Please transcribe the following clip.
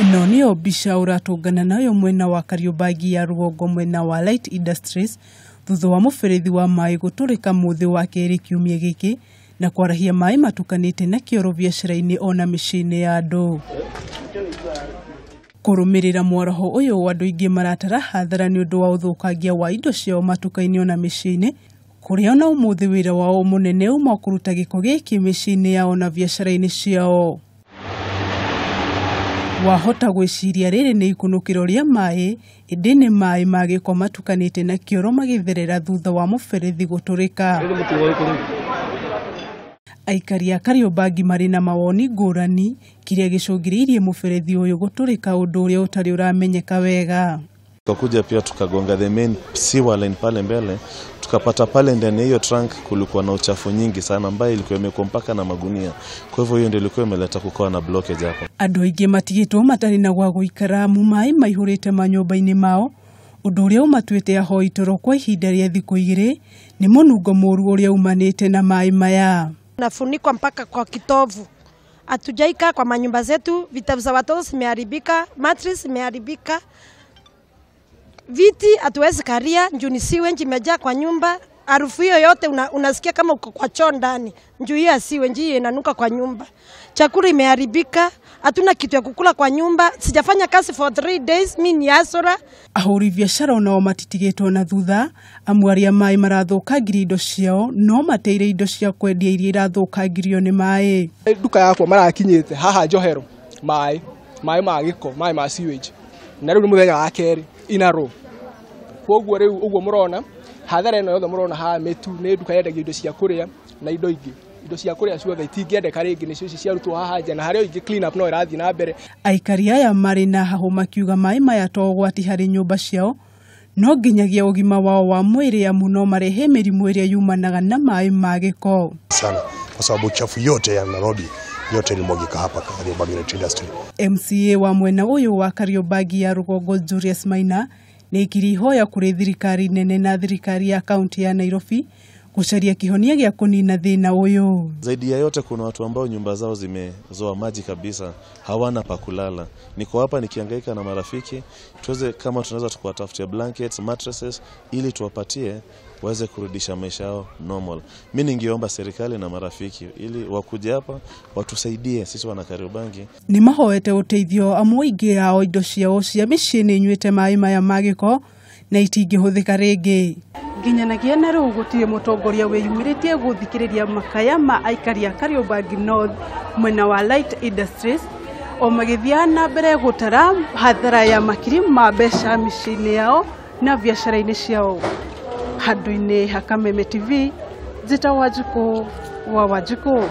Ĩno nĩyo mbica ũratũngana nayo mwena wa Kariobangi ya rũgongo mwena wa Light Industries thutha wa mũberethi wa maĩ gũtũrĩka mũthĩ wa kerĩ kiumia gĩkĩ na kwarahia maĩ matukanĩte na kĩoro biacara-inĩ ona mĩciĩ-inĩ ya andũ. Kũrũmĩrĩra mwaraho ũyũ andũ aingĩ maratara hathara nĩ ũndũ wa ũthũkangia wa indo ciao matuka-inĩ ona mĩciĩ-inĩ kũrĩa ona ũmũthĩ wĩra wao mũnene uma kũruta gĩko gĩkĩ mĩciĩ-inĩ yao na biacara-inĩ ciao. Wahota gwĩciria rĩrĩ nĩ ikunũkĩro rĩa maĩ ĩndĩ nĩ maĩ ma gĩko matukanĩte na kĩoro magĩtherera thutha wa mũberethi gũtũrĩka. Aikari a Kariobangi marĩ na mawoni ngũrani kĩrĩa gĩcũngĩrĩirie mũberethi ũyũ gũtũrĩka ũndũ ũrĩa ũtarĩ ũramenyeka wega. Tukakuja pia tukagonga the main sewer line pale mbele, tukapata pale ndani ya hiyo trunk kulikuwa na uchafu nyingi sana ambayo ilikuwa imekuwa mpaka na magunia. Kwa hivyo hiyo ndio ilikuwa imeleta kukawa na blockage hapo. Andũ aingĩ matigĩtwo matarĩ na gwa gũikara amu maĩ maihũrĩte manyũmba-inĩ mao, ũndũ ũrĩa ũmatuĩte ahoi toro kwa ihinda rĩa thikũ igĩrĩ nĩ mũnungo mũru ũrĩa umanĩte na maĩ maya. Nafunikwa mpaka kwa kitovu. Hatujaikaa kwa manyumba zetu, vitabu za watoto zimeharibika, mattress imeharibika. Viti hatuwezi karia, njuu ni sewage imejaa kwa nyumba. Harufu hiyo yote unasikia kama uko kwa choo ndani. Njuu hiyo ya sewage hiyo inanuka kwa nyumba. Chakula imeharibika, hatuna kitu ya kukula kwa nyumba. Sijafanya kazi for 3 days, mimi ni asora. Ahũri biacara onao matitigĩtwo na thutha, amu arĩa maĩ marathũkangirie indo ciao no mateire indo cia kwendia iria irathũkangirio nĩ maĩ. Nduka yakwa marakinyĩte haha njohero maĩ, maĩ ma gĩko, maĩ ma sewage. Na rĩu nĩ mũthenya wa kerĩ in a row. Koguo rĩu ũguo mũrona hathara ĩno yothe mũrona haha mĩtu nĩ nduka yendagia indo cia kũrĩa na indo ingĩ. Indo cia kũrĩa ciothe itingĩendeka rĩngĩ nĩcio ici ciarutwo haha nja na harĩa ingĩ clean up no ĩrathiĩ na mbere. Aikari aya marĩ na hahũ makiuga maĩ maya to ũgwati harĩ nyũmba ciao no nginyagia ũgima wao wa mwĩrĩ amu no marehe mĩrimũ ĩrĩa yumanaga na maĩ ma gĩko. Sana kwa sababu chafu yote ya Nairobi yote ilimwagika hapa Kariobangi Light Industry. MCA wa mwena ũyũ wa Kariobangi ya rũgongo Julius Maina nĩ ihoya kũrĩ thirikari nene na thirikari ya kaunti ya Nairobi gũcaria kĩhonia gĩa kũnina thĩna ũyũ. Zaidi ya yote kuna watu ambao nyumba zao zimezoa maji kabisa, hawana pa kulala. Niko hapa nikihangaika na marafiki tuweze kama tunaweza tukawatafutia blankets, mattresses ili tuwapatie waweze kurudisha maisha yao normal. Mimi ningeomba serikali na marafiki ili wakuje hapa watusaidie sisi wana Kariobangi. Nĩ mahoete ũteithio amu aingĩ ao indo ciao cia mĩciĩ nĩ inyuĩte maĩ maya ma gĩko na itingĩhũthĩka rĩngĩ. Nginyanagia na rĩu gũtirĩ mũtongoria wĩyumĩrĩtie gũthikĩrĩria makaya ma aikari a Kariobangi North mwena wa Light Industries o magĩthiaga na mbere gũtara hathara ya makiri ma mbeca mĩciĩ-inĩ yao na biacara-inĩ ciao. Handũ-inĩ ha Kameme TV, Njĩta Wanjikũ wa Wanjikũ.